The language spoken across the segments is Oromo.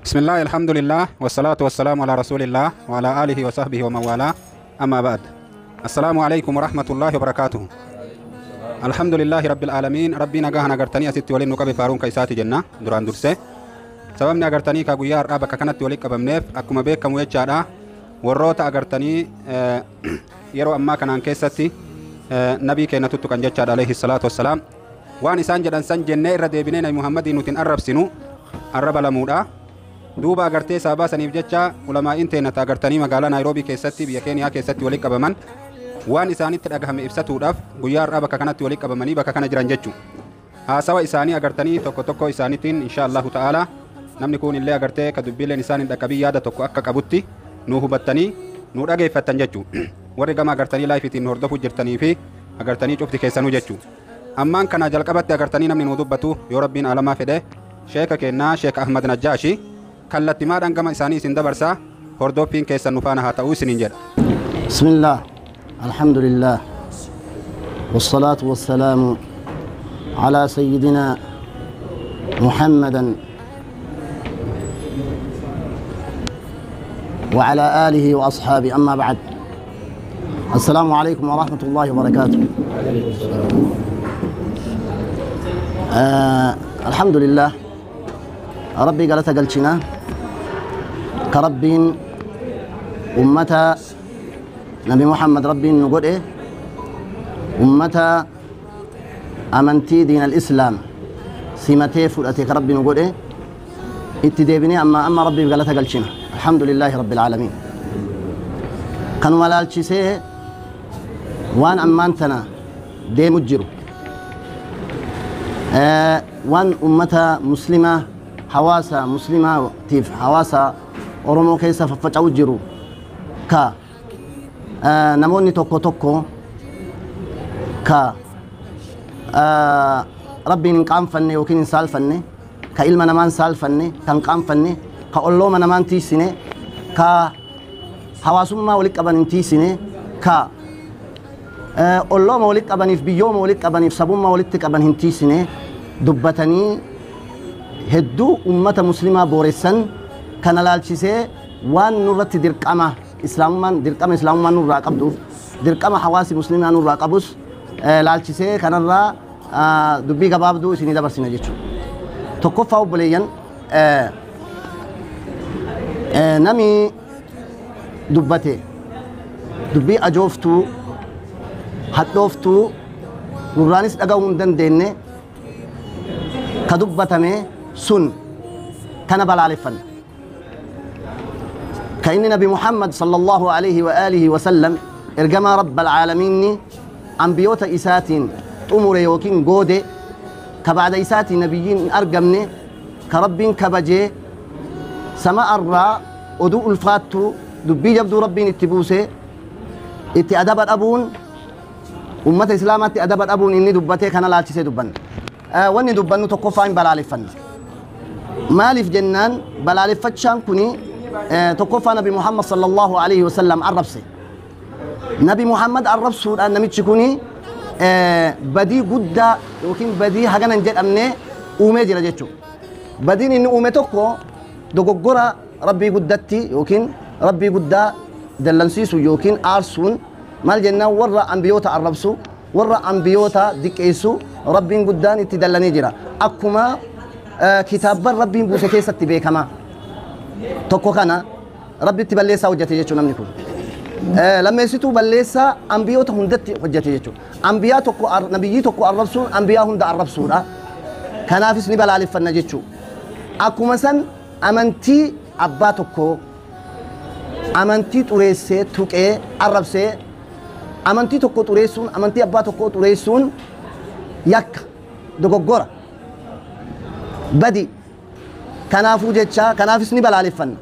بسم الله الحمد لله والصلاة والسلام على رسول الله وعلى آله وصحبه ومن والاه أما بعد السلام عليكم ورحمة الله وبركاته الحمد لله رب العالمين ربي نجاهنا قرتني أستي ولين نقبي فارون كيساتي جنة دران درسه sababni agartanii ka guyyaa har'aa bakka kanatti walitti qabamneef akkuma beekamu jechaadha warroota agartanii yeroo ammaa kanaan keessatti nabii keenya tuttuqan jechaadha alayhi salaatu wassalaam waan isaan jedhan san jennee irra deebinee nabi Muhammadii nuti hin arrabsinu arraba lamuudha duuba agartee sababa saniif jecha ulamaa'iin teennata agartanii magaalaa Naayiroobii keessatti biyya Keeniyaa keessatti walitti qabaman waan isaanitti dhagahame ibsatuudhaaf guyyaa har'aa bakka kanatti walitti qabamanii bakka kana jiran jechuu haasawa isaanii agartanii tokko tokko isaaniitiin insha Allahu ta'ala namni kun illee agartee ka dubbiileen isaan hin dhaqqabii yaada tokko akka qabutti nu hubattanii nu dhageeffattan jechuu warri gama agartanii laayifiitiin nu hordofuu jirtanii fi agartanii cufti keessanuu jechuu ammaan kana jalqabatti agartanii namni nu dubbatu yoo rabbiin alamaa fedhe sheeka kennaa sheeka Ahmad Najjaashi kallattimaadhaan gama isaanii isin dabarsaa hordoffiin keessan nu faana haa ta'uu isiniin jedha. بسم الله الحمد لله والصلاة والسلام على سيدنا محمدا وعلى آله وأصحابه أما بعد السلام عليكم ورحمة الله وبركاته. الحمد لله ربي قالت قلتنا كرب أمة نبي محمد ربي نقول إيه أمة أمنتي دين الإسلام سمتي فلأتي كربي نقول إيه اتديبني أما ربي قالت قلتنا الحمد لله رب العالمين. كانوا ملالشيسي وان أمانتنا دي مجرو وان أمتا مسلمة حواسة مسلمة تيف حواسة أورمو كيسا ففتعو جرو كا نموني توكو توكو كا ربي نقام فني وكين سال فني كإلما نمان سال فني كنقام فني ka ollooma namaan tiisine ka hawaasummaa walitti qaban hin tiisine ka ollooma walitti qabaniif biyyooma walitti qabaniif sabummaa walitti qaban hin tiisine dubbatanii hedduu ummata muslimaa booressan kana laalchisee waan nurratti dirqama islaamummaan dirqama islaamummaan nurraa qabduuf dirqama hawaasi muslimaa nurraa qabus laalchisee kanarraa dubbii gabaabduu isinii dabarsina jechuudha. Tokkoffaa obboleeyyan nami dubbate dubbii ajooftuu hadhooftuu nurraanis dhaga'uu hin dandeenye ka dubbatame sun kana balaaleffanna. Ka inni nabi Muhammad sallallahu alaihi wa alihi wa sallam ergamaa rabbal caalamiinni ambiyoota isaatiin xumure yookiin goode ka bacda isaatiin nabiyyiin hin argamne ka rabbiin kabajee sama irraa oduu ulfaattu dubbii jabduu rabbiin itti buuse itti adaba dhabuun ummata islaamaatti adaba dhabuun inni dubbatee kana laalchisee dubbanna. Wanni dubbannu tokkoffaa hin balaaleffanna. Maaliif jennaan balaaleffachaan kuni tokkoffaa nabi Muhammad sallallahu alaihi wasallam arrabse. Nabi Muhammad arrabsuudhaan namichi kuni badii guddaa yookiin badii hagana hin jedhamne uumee jira jechuudha. Badiin inni uume tokko dogoggora rabbii guddatti yookiin rabbii guddaa dallansiisu yookiin aarsuun maal jennaan warra ambiyoota arrabsu warra ambiyoota diqqeessu rabbiin guddaan itti dallanii jira. Akkuma kitaabban rabbiin buuse keessatti beekama. Tokko kana rabbitti balleessaa hojjete jechuudha namni kun. Lammeessituu balleessaa ambiyoota hundatti hojjete jechuudha. Ambiyaa tokko nabiyyii tokko arrabsuun ambiyaa hunda arrabsuudha. Kanaafis ni balaaleffanna jechuudha. Akkuma san amantii abbaa tokkoo amantii xureessee tuqee arrabsee amantii tokko xureessuun amantii abbaa tokkoo xureessuun yakka dogoggora badi kanaafuu jecha kanaafis ni balaaleffanna.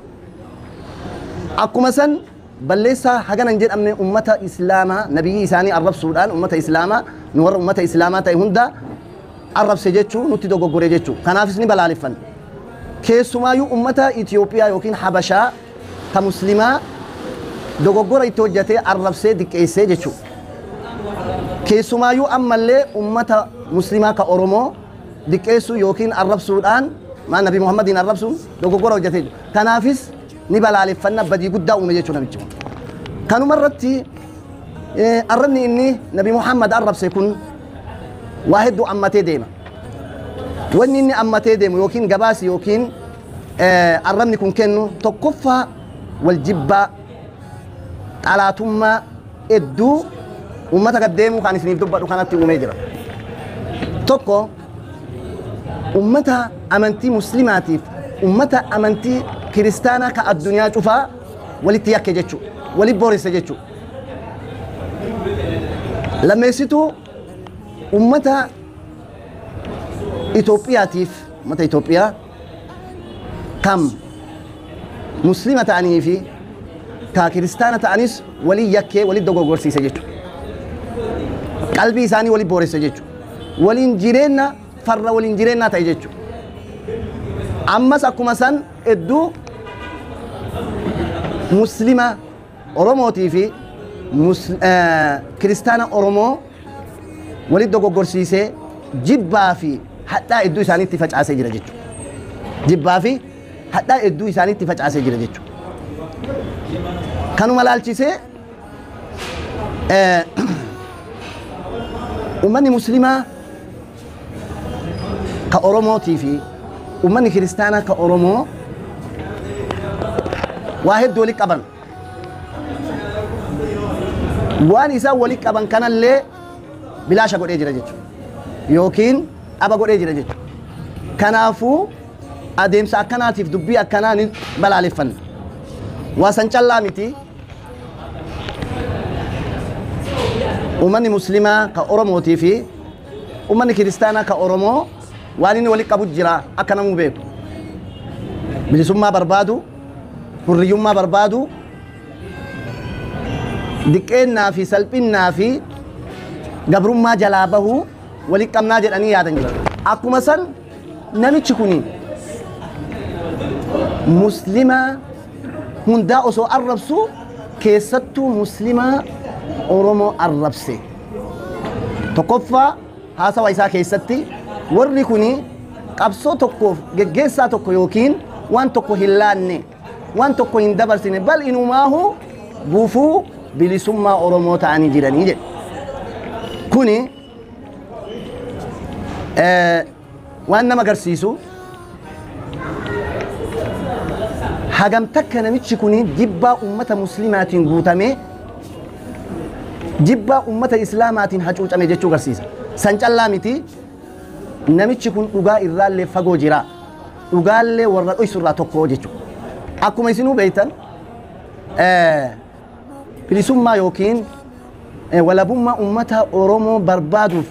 Akkuma san balleessaa hagana hin jedhamne ummata islaamaa nabiyyi isaanii arrabsuudhaan ummata islaamaa nu warra ummata islaamaa ta'e hunda arrabse jechuu nutti dogoggore jechuu kanaafis ni balaaleffanna. Keessumaayyuu ummata Itoophiyaa yookiin Habashaa ta muslimaa dogoggora itti hojjetee arrabsee diqqeessee jechuudha. Keessumaayyuu ammallee ummata muslimaa ka Oromoo diqqeessuu yookiin arrabsuudhaan Maa Nabi Muhammadiin arrabsuun dogoggora hojjetee jiru. Kanaafis ni balaaleffanna, badii guddaa uume jechuudha namichi kun. Kanuma irratti arrabni inni Nabi Muhammad arrabse kun waa hedduu ammatee deema. Wanni inni ammatee deemu yookiin gabaasi yookiin arrabni kun kennu tokkoffaa wal jibbaa, xalaatummaa hedduu uummata gaddeemuu kan isiniif dubbadhu kanatti uumee jira. Tokko, ummata amantii muslimaatiif ummata amantii kiristaanaa ka addunyaa cufaa walitti yakke jechuu, walitti booresse jechuu. Lammeessituu, ummata Itoophiyaatiif ummata Itoophiyaa kam muslima ta'anii fi ka kiristaana ta'anis walii yakkee walitti dogoggorsiise jechuudha. Qalbii isaanii walitti booresse jechuudha. Waliin jireenya farra waliin jireenyaa ta'e jechuudha. Ammas akkuma san hedduu muslima Oromootii fi kiristaana Oromoo walitti dogoggorsiisee jibbaa fi hadhaa hedduu isaaniitti facaasee jira jechuudha. Jibbaa fi hadhaa hedduu isaaniitti facaasee jira jechuudha. Kanuma laalchisee uummanni muslimaa ka Oromootii fi uummanni kiristaanaa ka Oromoo waa hedduu walitti qaban. Waan isaan walitti qaban kanallee bilaasha godhee jira jechuudha. Yookiin dhaba godhee jira jechuudha. Kanaafuu adeemsa akkanaatiif dubbii akkanaa ni balaaleffanna. Waa san callaa miti. Uummanni muslimaa ka Oromootii fi uummanni kiristaanaa ka Oromoo waan inni walitti qabu jira akka namuu beeku. Bilisummaa barbaadu, hurriyyummaa barbaadu, diqqeennaa fi salphinnaa fi gabrummaa jalaa bahuu walitti qabnaa jedhanii yaadan jechuudha. Akkuma san namichi kuni muslima hundaa osoo arrabsu keessattuu muslima Oromoo arrabse. Tokkoffaa, haasawa isaa keessatti warri kuni qabsoo tokkoof geggeessaa tokko yookiin waan tokko hin laanne, waan tokko hin dabarsine, bal inumaahu gufuu bilisummaa Oromoo ta'anii jiranii jedhe. Kuni waan nama agarsiisu hagam takka namichi kuni jibbaa ummata muslimaatiin guutamee jibbaa ummata islaamaatiin hacuucame jechuu agarsiisa. San callaa miti, namichi kun dhugaa irraallee fagoo jira. Dhugaallee warra dhoysu irraa tokko jechuudha. Akkuma isinuu beektan bilisummaa yookiin walabummaa ummata Oromoo barbaaduuf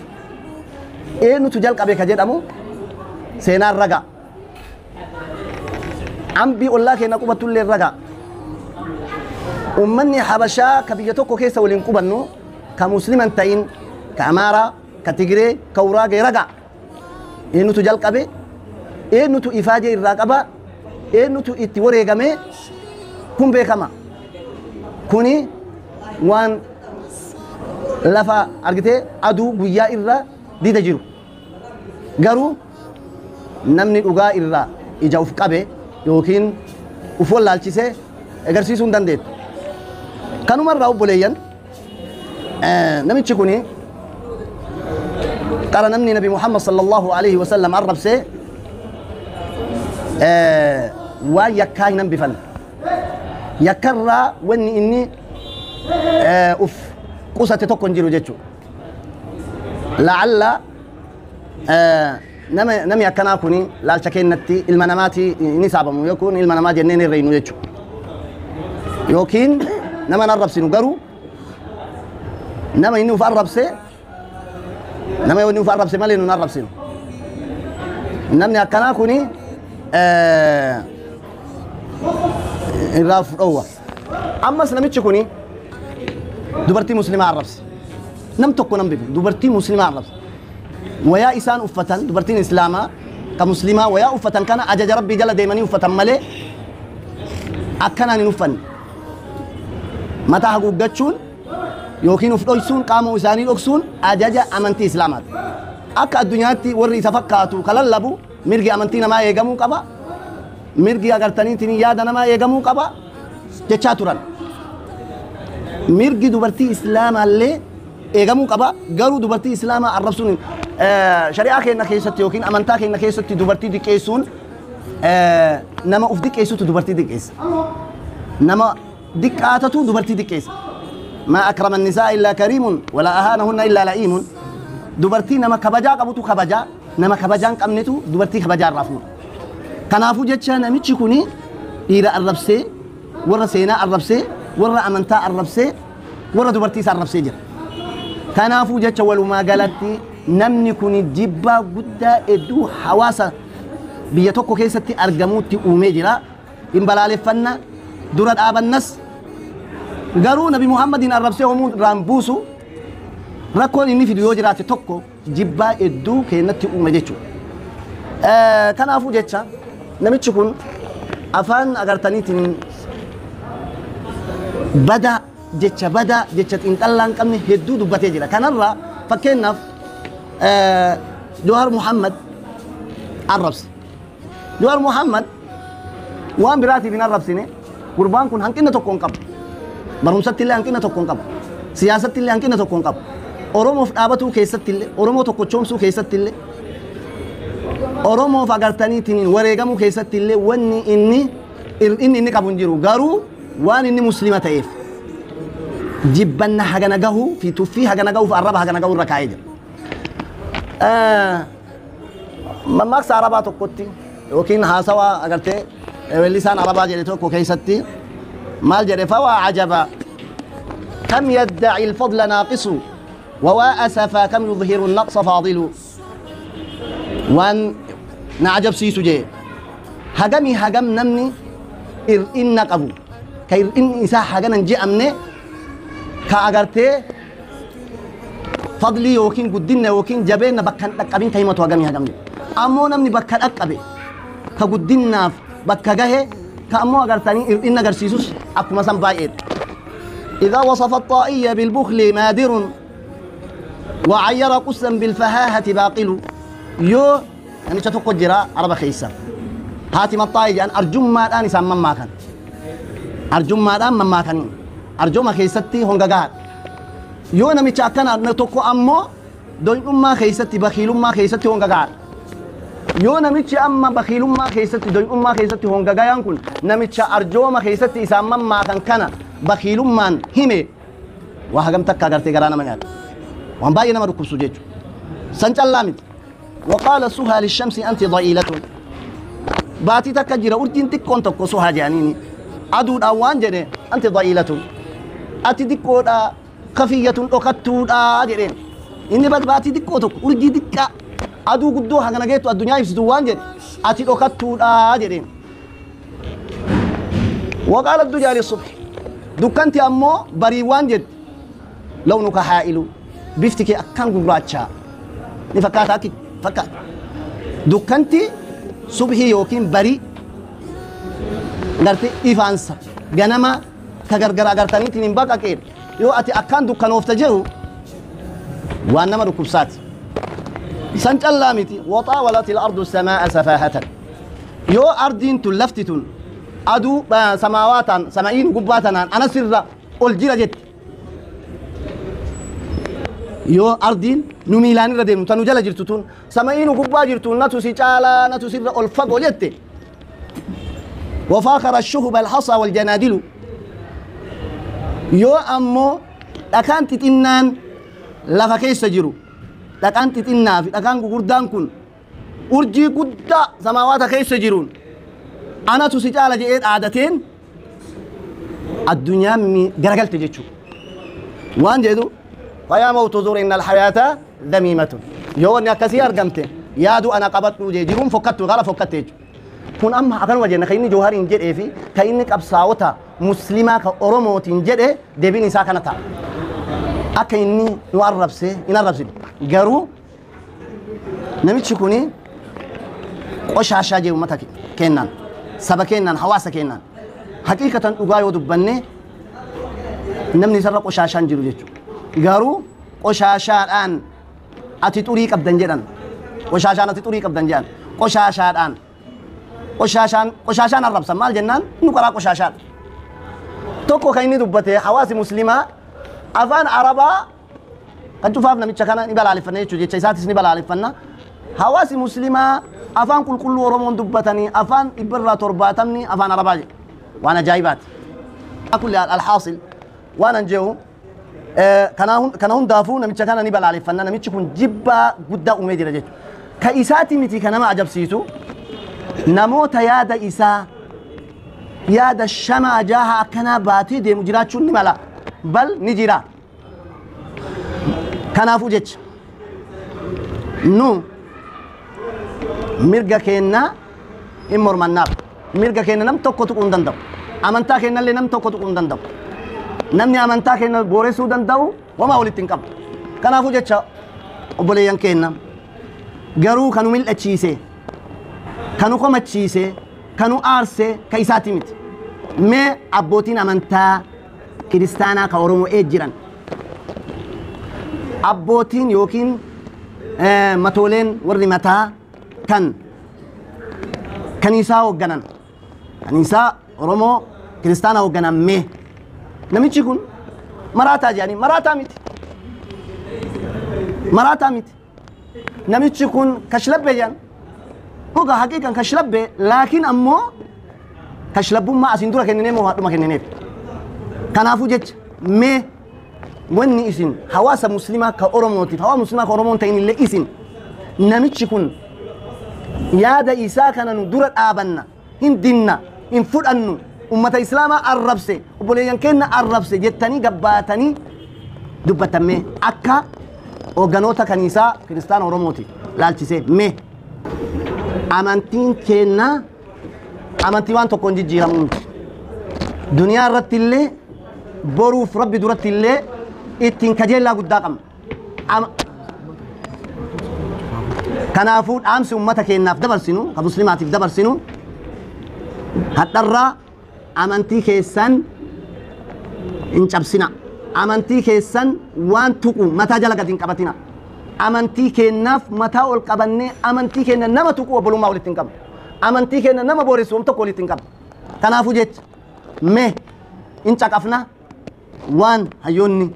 eenyutu jalqabe ka jedhamu seenaan ragaa. Ambii ollaa keenya qubattullee ragaa. Ummanni Habashaa ka biyya tokko keessa waliin qubannu ka musliman ta'in, ka Amaaraa, ka Tigiree, ka Uraagee ragaa. Eenyutu jalqabe? Eenyutu ifaajee irraa qaba? Eenyutu itti wareegame? Kun beekama. Kuni waan lafa argitee aduu guyyaa irra dida jiru. Garuu namni dhugaa irraa ija uf qabe yookiin uf wallaalchisee agarsiisuu hin dandeettu. Kanumarraa obboleeyyan, namichi kuni qara namni Nabi Muhammad sallallahu alaihi wasallam arrabsee waan yakkaa hin hambifanne. Yakkarraa wanni inni uf qusate tokko hin jiru jechuudha. La'alla namni akkanaa kuni laalcha kennatti ilma namaati inni saabamu yookiin ilma namaa jenneen irra hinu jechuudha. Yookiin nama hin arrabsinu, garuu nama inni uf arrabse, nama inni uf arrabse malee nu hin arrabsinu. Namni akkanaa kuni irraa of dhowwa. Ammas namichi kuni dubartii muslimaa arrabse. Nam tokko nam bifu dubartii muslimaa arrabse. Wayaa isaan uffatan, dubartiin islaamaa ka muslimaa wayaa uffatan kana ajaja rabbii jala deemanii uffatan malee akkanaan hin uffanne. Mataa haguuggachuun yookiin uf dhoksuun, qaama isaanii dhoksuun ajaja amantii islaamaati. Akka addunyaatti warri isa fakkaatu ka lallabu Mirgi amantii namaa eegamuu qaba. Mirgi agartaniitiin yaada namaa eegamuu qaba jechaa turan. Mirgi dubartii islaamaallee eegamuu qaba. Garuu dubartii islaamaa arrabsuun shari'aa keenya keessatti yookiin amantaa keenya keessatti dubartii diqqeessuun nama uf diqqeessutu dubartii diqqeessa. Nama diqqaatatu dubartii diqqeessa. ما أكرم النساء إلا كريم ولا أهانهن إلا لئيم. دبرتي نما كبجا قبطو كبجا نما كبجان قمنتو دبرتي كبجا الرفور. كنافو جتشا نمتشي كوني إيرا الربسي ورا سينا الربسي ورا أمنتا الربسي ورا دبرتي سار الربسي جرا. كنافو جتشا ولو ما قالتي نمني كوني جبا قدا إدو حواسة بيتوكو كيستي أرجموتي أومي جرا. إن بلالي فنا درد آب الناس garuu nabi muhammadin arrabsee homuun irraan buusu rakkoon inni fidu yoo jiraate tokko jibbaa hedduu keenyatti uume jechuudha. Kanaafuu jecha namichi kun afaan agartaniitiin badaa jecha badaa jecha xiinxallaa hin qabne hedduu dubbatee jira. Kanarraa fakkeenyaaf Jawaar Muhammad arrabse. Jawaar Muhammad waan biraatiif hin arrabsine gurbaan kun hanqina tokko hin qabu. Barumsatti illee hanqina tokko hin qabu. Siyaasatti illee hanqina tokko hin qabu. Oromoof dhaabatuu keessatti illee, Oromoo tokkochoomsuu keessatti illee, Oromoof agartaniitiin wareegamuu keessatti illee wanni inni qabu hin jiru. Garuu waan inni muslima ta'eef jibbanna hagana gahuu fi tuffii hagana gahuuf arraba hagana gahuu irra kaa'ee jira. Mammaaksa Arabaa tokkotti yookiin haasawaa agartee weellisaan Arabaa jedhe tokko keessatti مال جري فوا عجبا كم يدعي الفضل ناقص ووا أسفا كم يظهر النقص فاضل. وان نعجب سيسو جي هجمي هجم نمني إن قبو كير إن إسا هجنا نجي أمني كأجرتي فضلي وكين قدنا وكين جبينا بكن أكبين كيمة وهجمي هجمني أمو نمني بكن أكبي كقدنا بكجاه كأمو أجرتني إن أجرسيسوس أكو مثلا بايد. إذا وصف الطائية بالبخل مادر وعير قسا بالفهاهة باقل. يو يعني شتوك جرا عرب خيسة هاتي مطاي أن أرجم ما الآن سام ما كان أرجم ما الآن ما كان أرجم خيستي هونغا يو نمي تشاكنا نتوكو أمو دون أمّا خيستي بخيل أمّا خيستي هونغا yoo namichi amma bakiilummaa keessatti doy'ummaa keessatti hongagayaan kun namicha arjooma keessatti isaan mammaakan kana bakiilummaan hime waa hagam takka agartee garaa nama nyaata waan baay'ee nama dhukkubsu jechuudha. San callaa miti. Waqaala suhaa lishamsi anti da'iilatun. Baatii takka jira urjiin xiqqoon tokko suhaa jedhaniini aduudhaan waan jedhe anti da'iilatun ati xiqqoodha kafiyyatun dhokattuudha jedheen inni baatii xiqqoo tokko urjii xiqqaa aduu guddoo hagana geettu addunyaa ibsitu waan jedhe ati dhokattuudha jedheen. Waqaala dujaali subhi dukkanti ammoo barii waan jedhe lawnuka haa'ilu bifti kee akkaan gurraachaa ni fakkaata akki fakkaata. Dukkanti subhii yookiin barii garte ifaansa ganama ka gargar agartaniitiin hin baqaqeen yoo ati akkaan dukkanoofta jiru waan nama dhukkubsaati. San callaa miti waxaawalat al-ardu samaa safaahatan yoo ardiin tun lafti tun aduu samaawaataan sama'iin gubbaa tanaan ana sirra ol jira jette yoo ardiin nu miilaan irra deemnu tanu jala jirtu tun sama'iin gubbaa jirtu natu si caalaa natu sirra ol fagoo jette. وفاخر الشهب الحصى والجنادل yoo ammoo dhakaan xixinnaan lafa keessa jiru dhakaan xixinnaa fi dhakaan gurguddaan kun urjii guddaa samaawaata keessa jiruun anatu si caala jedhee dhaadateen addunyaan garagalte jechuudha. Waan jedhu fayaa mawtu zur inna alhayaata damiimatun yoo wanni akkasii argamte yaadu ana qabadhu jee jiruun fokkattu gara fokkatte jechuudha. Kun amma akkanuma jenna kan inni Jawahariin jedhee fi kan inni qabsaa'ota muslimaa kan Oromootiin jedhe deebiin isaa kana ta'a. Akka inni nu arrabse hin arrabsine garuu namichi kuni qoshaashaa jee uummata kennaan saba kennaan hawaasa kennaan haqiiqatan dhugaa yoo dubbanne namni isarra qoshaashaan jiru jechuudha. Garuu qoshaashaadhaan ati xurii qabdan jedhan qoshaashaan ati xurii qabdan jedhan Qoshaashaadhaan qoshaashaan arrabsan maal jennaan nu qaraa qoshaashaadha. Tokko kan inni dubbate hawaasi muslimaa afaan arabaa kan cufaaf namicha kana ni balaaleffanna jechuudha jecha isaatis ni balaaleffanna. Hawaasi muslimaa afaan qulqulluu Oromoon dubbatanii afaan 170 afaan arabaa jedhu waan ajaa'ibaati. Kulli alhaasil waan an jehu kana hundaafuu namicha kana ni balaaleffanna namichi kun jibbaa guddaa uumee jira jechuudha. Ka isaati miti ka nama ajabsiisu namoota yaada isaa yaada shama ajaaha akkanaa baatee deemu jiraachuun ni mala bal ni jira. Kanaafuu jecha nu mirga keenna hin mormannaaf mirga keenna nam tokko tuquu hin danda'u amantaa keenyallee nam tokko tuquu hin danda'u namni amantaa keenya booressuu danda'u wamaa walitti hin qabu. Kanaafuu jecha obboleeyyan keenya garuu kanu mil'achiise kanu komachiise kanu aarse ka isaati miti. Mee abbootiin amantaa kiristaanaa ka Oromoo ee jiran abbootiin yookiin matooleen warri mataa kan kaniisaa hoogganan kaniisaa Oromoo kiristaanaa hoogganan mee namichi kun maraataa jedhanii maraataa miti. Maraataa miti. Namichi kun kashlabbee jedhan dhuga haqiiqan kashlabbee laakiin ammoo kashlabbummaa asiin dura kenninee moo haadhuma kennineef. Kanaafuu jecha mee wanni isin hawaasa muslimaa ka Oromootiif hawaasa muslimaa ka Oromoon ta'in illee isin namichi kun yaada isaa kana nu dura dhaabanna hin dinna hin fudhannu ummata islaamaa arrabse obboleeyyan keenya arrabse jettanii gabbaatanii dubbattan mee akka hoogganoota kaniisaa kiristaana Oromooti laalchisee mee amantiin keenya amantii waan tokkoon jijjiiramuu miti. Duniyaa irratti illee boruuf rabbi duratti illee ittiin kajeellaa guddaa qabna. Kanaafuu dhaamsi ummata keenyaaf dabarsinu ka muslimaatiif dabarsinu hadharraa amantii keessan hin cabsina. Amantii keessan waan tuqu mataa jala gadi hin qabatina. Amantii keenyaaf mataa ol qabannee amantii keenya nama tuqu obbolummaa walitti hin qabnu. Amantii keenya nama booressu tokko walitti hin qabnu. Kanaafuu jecha mee hin caqafna waan hayyoonni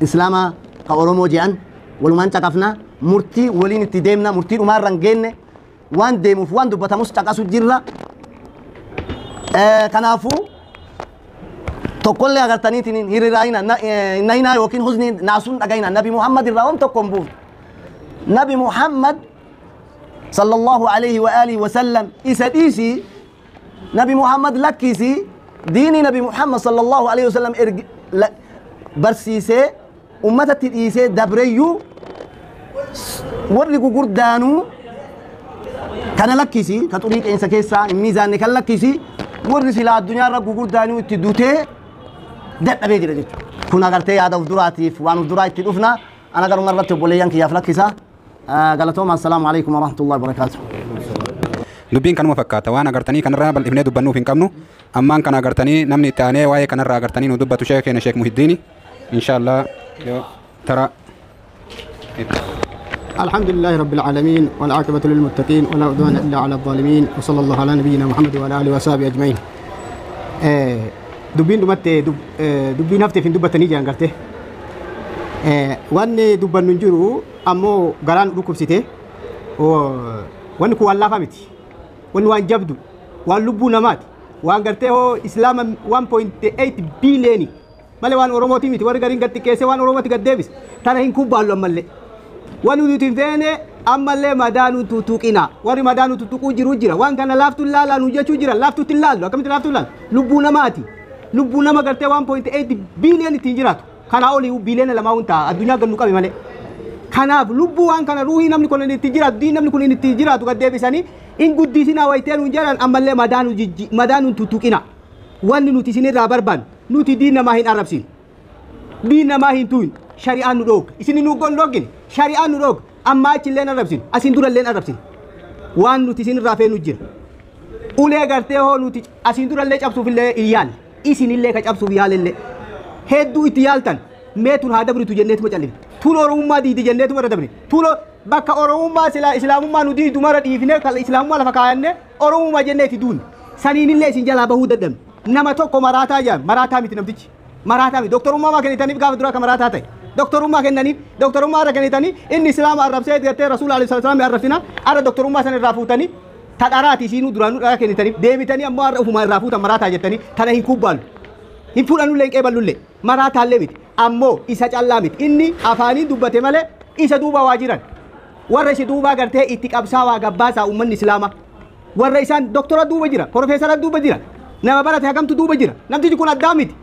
islaamaa ka Oromoo jedhan walumaan caqafna murtii waliin itti deemna murtii dhumaarra hin geenne waan deemuuf waan dubbatamus caqasu jirra. Kanaafuu tokkollee agartaniitiin hiriiraayina nayinaa yookiin huzni naasuun dhagayina Nabi Muhammad irraa waan tokko hin buufne. Nabi Muhammad sallallahu alayhi wa alihi wa sallam isa dhiisii Nabi Muhammad lakkisii diinii Nabi Muhammad sallallahu alayhi wa sallam barsiisee ummatatti dhiisee dabreyyuu warri gugurdaanuu kana lakkisii ka xurii qeensa keessaa hin miizaanne kan lakkisii warri silaa addunyaarra gugurdaanuu itti dutee dadhabee jira jechuudha. Kun agartee yaada of duraatiif waan of duraa itti dhufna ana garuma irratti obboleeyyan kiyyaaf lakkisa. Galatooma assalaamu alaikum warahmatullahi wabarakaatuh. Dubbiin kanuma fakkaata waan agartanii kanarraa bal'ifnee dubbannuuf hin qabnu ammaan kana agartanii namni itti aanee waa'ee kanarraa agartanii nu dubbatu sheekh keenya Sheekh Muhiddiini inshaallah yoo tara. الحمد لله رب العالمين والعاقبة للمتقين ولا عدوان إلا على الظالمين وصلى الله على نبينا محمد وعلى آله وصحبه أجمعين. دبين دمت دبين هفتي في دبتني جان قرته. وان دبن نجرو أمو قران ركوب سيته وان كو الله فهمتي وان وان جبدو وان لبو نمات وان قرته هو إسلام 1.8 بليون مالي وان أوروموتي ميت وان قرين قرتي كيسة وان أوروموتي قد ديفيس ترى هين كوبا لهم مالي وان وديتين فيني أما اللي مدانو تتوقنا وان مدانو تتوقو جرو جرا وان كان لافتو لا لا نوجه جرا لافتو تلال كم تلافتو لا لبو نماتي لبو نما قرته 1.8 بليون تنجراتو كان أولي بليون لما وانت الدنيا قنو كم مالي kanaaf lubbuu waan kana ruuhii namni kun itti jiraatu diin namni kun itti jiraatu gad deebisanii in guddisina wayteen hin jedhan ammallee madaanu tuttuqina wanni nuti isinirraa barbaannu nuti diin namaa hin arrabsin diin namaa hin tuyin shari'aan nu dhoog isin nu dhoogin shari'aan nu dhoog amma achillee hin arrabsin asin durallee hin arrabsin waan nuti isinirraa feenu jira ulee gartee hoo nuti asin durallee cabsuuf illee hin yaalle isinillee ka cabsuuf yaalellee hedduu itti yaaltan mee tun haa dabritu jenneetuma callifne tun oromummaa diidi jenneetuma irra dabrine tun Bakka Oromummaa silaa Islaamummaa nu diidu mara dhiifnee kan Islaamummaa lafa kaayannee Oromummaa jennee itti duune. Saniinillee isin jalaa bahuu dadhabne. Nama tokko maraataa jedhama. Maraataa miti namtichi. Maraataa miti. Doktorummaa maa kennitaniif gaafa duraa akka maraataa ta'e. Doktorummaa kennaniif doktorummaa irra kennitanii inni Islaama arrabsee gartee Rasuula alayhi salaam arrabsina arra doktorummaa san irraa fuutanii tadharaati isiinuu duraanuu dharaa kennitaniif deebitanii ammoo har'a ofumaa irraa fuutan maraataa jettanii tana hin kubbaalu. Hin fuudhanullee hin qeeballullee maraataallee miti. Ammoo isa callaa miti. Inni afaaniin dubbate malee isa duuba waa jiran. Warra isa duubaa gartee itti qabsaawaa gabbaasaa uummanni Islaamaa. Warra isaan doktora duuba jira, profeesara duuba jira, nama barate hagamtu duuba jira. Namtichi kun addaa miti.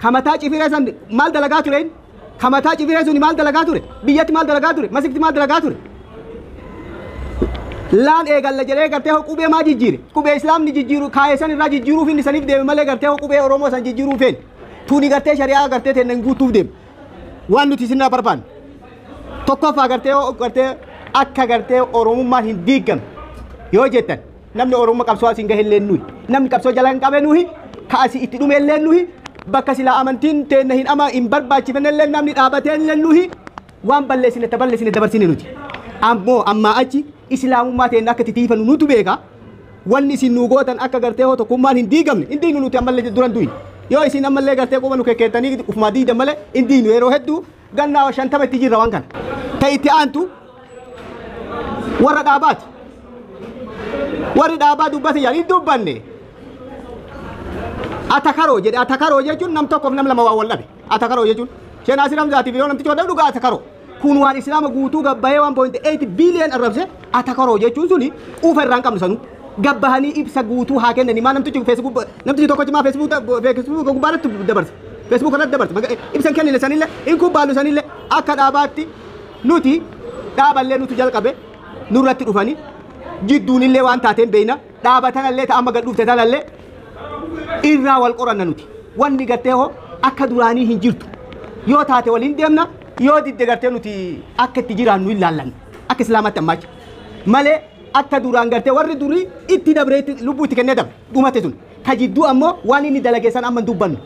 Kamataa cifiree san maal dalagaa ture inni? Kamataa cifiree sun maal dalagaa ture? Biyyatti maal dalagaa ture? Masikti maal dalagaa ture? Laan eegalla jedhee gartee hoo qubee maa jijjiire? Qubee Islaamni jijjiiru kaayee san irraa jijjiiruuf inni saniif deeme malee gartee hoo qubee Oromoo san jijjiiruu feene. Tuni gartee shari'aa gartee teennan guutuuf deema. Waan nuti isinirraa barbaannu. Tokkoffaa gartee hoo gartee akka gartee Oromummaan hin diigamne yoo jettan namni Oromummaa qabsoo asiin gahe illee nuyi. Namni qabsoo jala hin qabe nuyi. Ka asii itti dhume illee nuyi. Bakka silaa amantiin teenna hin ama hin barbaachifne illee namni dhaabatee illee nuyi. Waan balleessine ta balleessine dabarsine nuti. Ammoo ammaa achi Islaamummaa teenna akka titiifannu nutu beeka. Wanni isin nu gootan akka gartee hoo tokkummaan hin diigamne hin diignu nuti ammallee duran du'in. Yoo isin ammallee gartee quba nu kekkeettanii ufumaa diidan malee hin diignu yeroo hedduu gannaa 50 itti jirra waan kana. Ta itti aantu warra dhaabaati. Warri dhaabaa dubbate jedhan hin dubbanne. Atakaroo jedhe. Atakaroo jechuun nam tokkoof nam lama waa wal dhabe. Atakaroo jechuun Sheen Asir Hamzaatiif yoo namtichi wal dhabe dhugaa atakaroo. Kun waan Islaama guutuu gabbayee 1.8 billion arrabse atakaroo jechuun suni quufa irraa hin qabnu sanuu. Gabbahanii ibsa guutuu haa kennanii maa namtichi Facebook namtichi tokko cimaa Facebook gubbaa irratti dabarse. Facebook irratti dabarse. Ibsa hin kennine sanillee hin kubbaallu sanillee akka dhaabaatti nuti dhaaballee nuti jalqabe nurratti dhufanii jidduunillee waan taateen beeyna dhaaba tanallee ta amma gad dhufte tanallee irraa wal qoranna nuti. Wanni gartee hoo akka duraanii hin jirtu. Yoo taate waliin deemna yoo didde gartee nuti akka itti jiraannu hin laallanna. Akka Islaamaatti ammaacha. Malee akka duraan gartee warri durii itti dabree itti lubbuu itti kennee dabre dhumate sun. Ka jidduu ammoo waan inni dalage san amma hin dubbannu.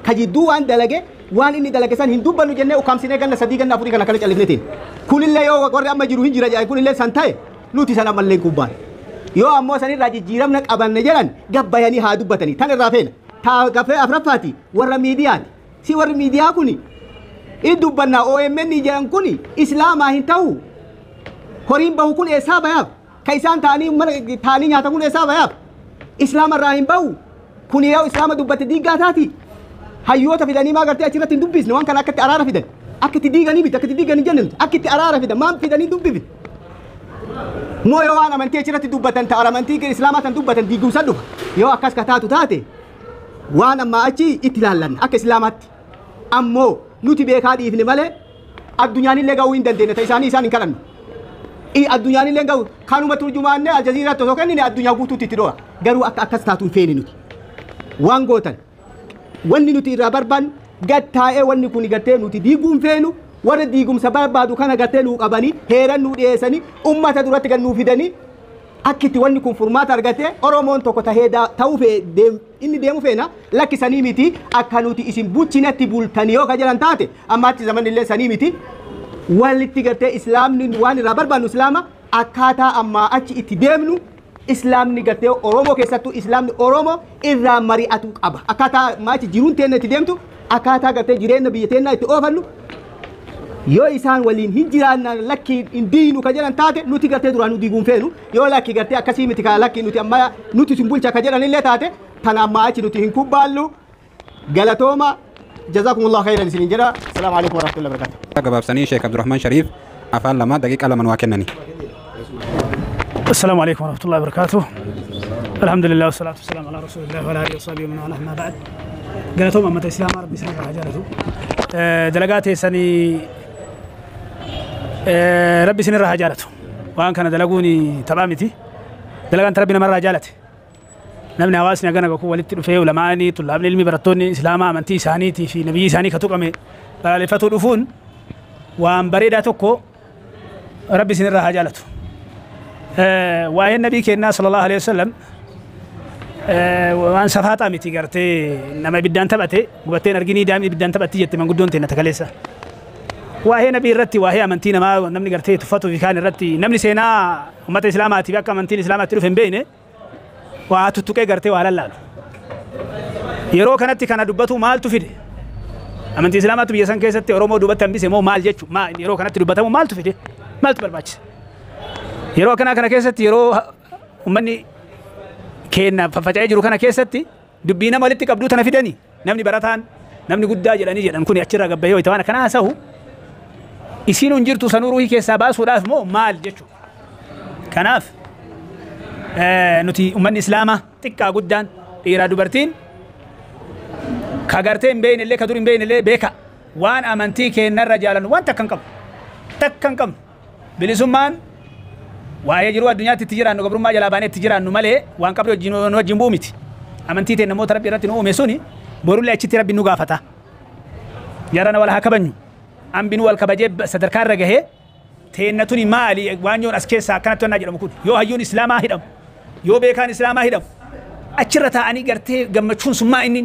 Ka jidduu waan dalage waan inni dalage san hin dubbannu jennee ukkaamsinee ganna 3 ganna 4 kana kana callifnee teenya. Kunillee yoo warri amma jiru hin jira jedhan kunillee san ta'e nuti san ammallee hin kubbaanu. Yoo ammoo sanirraa jijjiiramna qabanne jedhan gabbayanii haa dubbatanii tan irraa feena. Ta gafee afraffaati warra miidiyaati. Si warri miidiyaa kuni in dubbannaa OMN jedhan kuni Islaamaa hin ta'u. Horiin bahu kun eessaa bayaaf? Ka isaan ta'anii mana ta'anii nyaatan kun eessaa bayaaf? Islaama irraa hin bahu. Kuni yoo Islaama dubbatte diigaa taati. Hayyoota fidanii maa gartee achirratti hin dubbisne waan kana akkatti araara fidan. Akka itti diiganii miti akka itti diiganii jenne nuti akka itti araara fidan maan fidanii dubbifne. Moo yoo waan amantii achirratti dubbatan ta'a amantii Islaamaa tan dubbatan diigumsa dhufa. Yoo akkas ka taatu taate waan ammaa achi itti laallanna akka Islaamaatti. Ammoo nuti beekaa dhiifne malee addunyaanillee ga'uu hin dandeenye ta'e isaanii isaan hin kadhannu. Addunyaanillee ga'u kanuma turjumaannee Aljaziiraatti osoo kennine addunyaa guutuutti itti dho'a. Garuu akka akkas taatu hin feene nuti. Waan gootan wanni nuti irraa barbaannu gad taa'ee wanni kun gartee nuti diiguu hin feenu warra diigumsa barbaadu kana gartee nuu qabanii heeran nuu dhiyeessanii ummata duratti gad nuu fidanii akka itti wanni kun furmaata argatee Oromoon tokko tahee ta'uu inni deemu feena lakkisanii miti akka nuti isin bulchinatti bultanii yoo ka jedhan taate ammaatti zamanni illee sanii miti walitti gartee Islaamni waan irraa barbaannu Islaama akkaataa ammaa achi itti deemnu Islaamni gartee Oromoo keessattuu Islaamni Oromoo irraa mari'atu qaba. Akkaataa ammaa achi jiruun teenna itti deemtu akkaataa gartee jireenya biyya teennaa itti oofannu yoo isaan waliin hin jiraanna lakki hin diinu ka jedhan taate nuti gartee duraan nu diiguun feenu yoo lakki gartee akkasii miti ka lakki nuti amma nuti isin bulcha ka jedhan illee taate tana ammaa achi nuti hin kubbaallu. Galatooma jazakumullahu khairan isiniin jedha. Assalaamu alaikum warahmatullahi wabarakatuh. Gabaabsanii Sheekh Abdurrahman Shariif afaan 2 daqiiqaa 2 waa kennani. السلام عليكم ورحمة الله وبركاته. الحمد لله والصلاة والسلام على رسول الله وعلى آله وصحبه ومن والاه ما بعد. قالتهم أمة الإسلام ربي سنة حاجاته. دلقاتي سني ربي سنة حاجاته. وأن كان دلقوني تمامتي. دلقان تربينا مرة جالتي. نبني هواسنا كان كو ولدت في علماني طلاب العلم برتوني إسلام أمنتي سانيتي في نبي ساني كتوقمي. بلالفتو دفون وأن بريدة تكو ربي سنة حاجاته. وأي النبي كنا صلى الله عليه وسلم وأن صفات أمتي قرتي نما بدان تبتي وبتين أرجيني دام بدان تبتي جت من قدون تنا تكلسة Waa'ee nabii irratti waa'ee amantii namaa namni gartee tuffatuu fi kaan irratti namni seenaa uummata islaamaatiif akka amantiin islaamaatti dhufe hin beekne waa tuttuqee gartee waa lallaalu. Yeroo kanatti kana dubbatu maaltu fide? Amantii islaamaatu biyya san keessatti Oromoo duubatti hambise moo maal jechu? Maa yeroo kanatti dubbatamu maaltu fide? Maaltu barbaachise? Yeroo akkanaa kana keessatti yeroo uummanni keenya faffaca'ee jiru kana keessatti dubbii nama walitti qabduu tana fidanii namni barataan namni guddaa jedhanii jedhan kun achirraa gabbayee wayita waan akkanaa haasa'u isiin hin jirtu sanuu ruuhii keessaa baasuudhaaf moo maal jechuudha. Kanaaf nuti uummanni islaamaa xiqqaa guddaan dhiiraa dubartiin ka gartee hin beekne illee ka dur hin beekne illee beeka waan amantii keenyarra jaalannu waan takka hin qabnu takka hin qabnu bilisummaan waa'ee jiruu addunyaatti itti jiraannu gabrummaa jalaa baanee itti jiraannu malee waan qabri wajjin nu wajjin bu'u miti. Amantii ta'e namoota rabbi irratti nu uume suni borullee achitti rabbi nu gaafata. Jarana wal haa kabajnu. Ambinu wal kabajee sadarkaa irra gahee teenna tuni maali waan yoon as keessaa akkanatti wannaa jedhamu kun yoo hayyuun islaamaa hidhamu yoo beekaan islaamaa hidhamu achirra taa'anii gartee gammachuun sun maa inni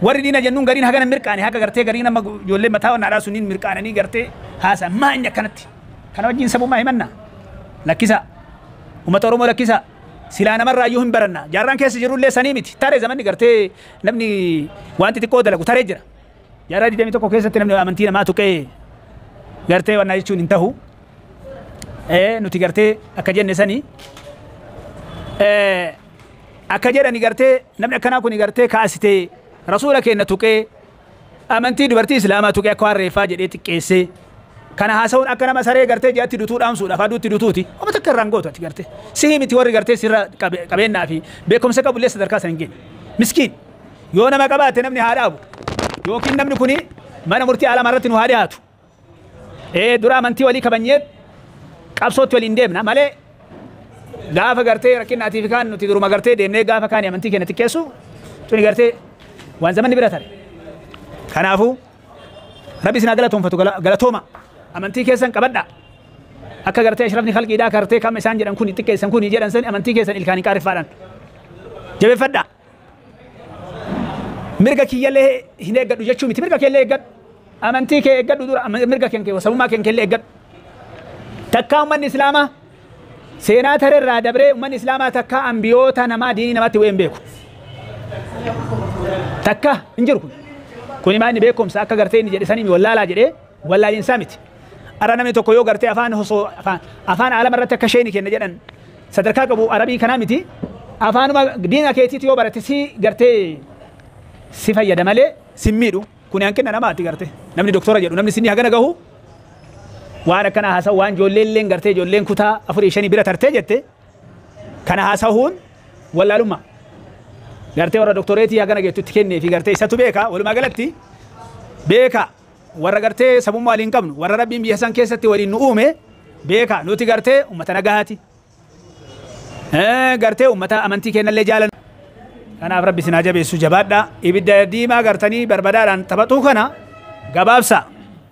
warri diina jennuun gariin hagana mirqaane haga gartee gariin amma ijoollee mataa wannaadhaa sunniin mirqaananii gartee haasa maa inni akkanatti kana wajjin sabummaa himanna lakkisa uummata Oromoo lakkisa silaa namarraa iyyuu hin baranna jaarraan keessa jirullee sanii miti taree zamanni gartee namni waan xixiqqoo dalagu taree jira jaarraa 21 keessatti namni amantii namaa tuqee gartee wannaa jechuun hin tahu nuti gartee akka jenne sanii akka jedhani gartee namni akkanaa kun gartee kaasitee rasuula keenya tuqee amantii dubartii islaamaa tuqee akka waan reeffaa jedhee xiqqeessee kana haasa'uun akka nama saree gartee ji'atti dutuu dhaamsuudhaaf aduutti dutuuti oma takka irraan gootu ati gartee sihii miti warri gartee sirra qabeennaa fi beekumsa qabullee sadarkaa san hin geenye miskiin yoo nama qabaate namni haa dhaabu yookiin namni kuni mana murtii alamaa irratti nu haa dhiyaatu dura amantii walii kabanyee qabsootti waliin deemna malee gaafa gartee rakkinaatii fi kaan nuti duruma gartee deemnee gaafa kaani amantii keenya xiqqeessu tuni gartee waan zamanni bira tare. Kanaafuu rabbi isin haa galatoonfatu galatooma amantii keessan qabadha. Akka gartee ashrafni khalqiidhaa gartee kam isaan jedhan kuni xiqqeessan kuni jedhan san amantii keessan ilkaanii qaariffaadhaan jabeeffadha. Mirga kiyyallee hin eeggadhu jechuu miti mirga keellee eeggadhu amantii kee eeggadhu dura mirga kee sabummaa kee keellee eeggadhu. Takkaa uummanni islaamaa seenaa tarerraa dabree uummanni islaamaa takkaa ambiyoota namaa diinii namatti wayii hin beeku. Takka hin jiru kun. Kuni maa inni beekumsa akka gartee inni jedhe sanii wallaalaa jedhee wallaaliinsaa miti. Arra namni tokko yoo gartee afaan osoo afaan alama irratti akka sheeni kenna jedhan sadarkaa qabu arabii kanaa miti. Afaanuma diina keetiitu yoo barate si gartee si fayyada malee si miidhu. Kuni hanqina namaati gartee. Namni doktora jedhu namni sinni hagana gahu waan akkana haasa'u waan ijoolleen illee gartee ijoolleen kutaa 4 5 bira tartee jette kana haasa'uun wallaalummaa. Gartee warra doktoreetii hagana geettutti kennee fi gartee isatu beeka walumaa galatti beeka warra gartee sabummaa waliin qabnu warra rabbiin biyya san keessatti waliin nu uume beeka nuti gartee uummata nagahaati. Gartee uummata amantii kennallee jaalannu. Kanaaf rabbi isin haa jabeessu jabaadha. Ibidda diimaa gartanii barbadaadhaan taphatuu kana gabaabsa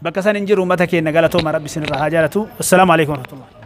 bakka san hin jiru uummata keenya galatooma rabbi isin irraa haa jaalatu. Assalaamu alaikum warahmatullahi.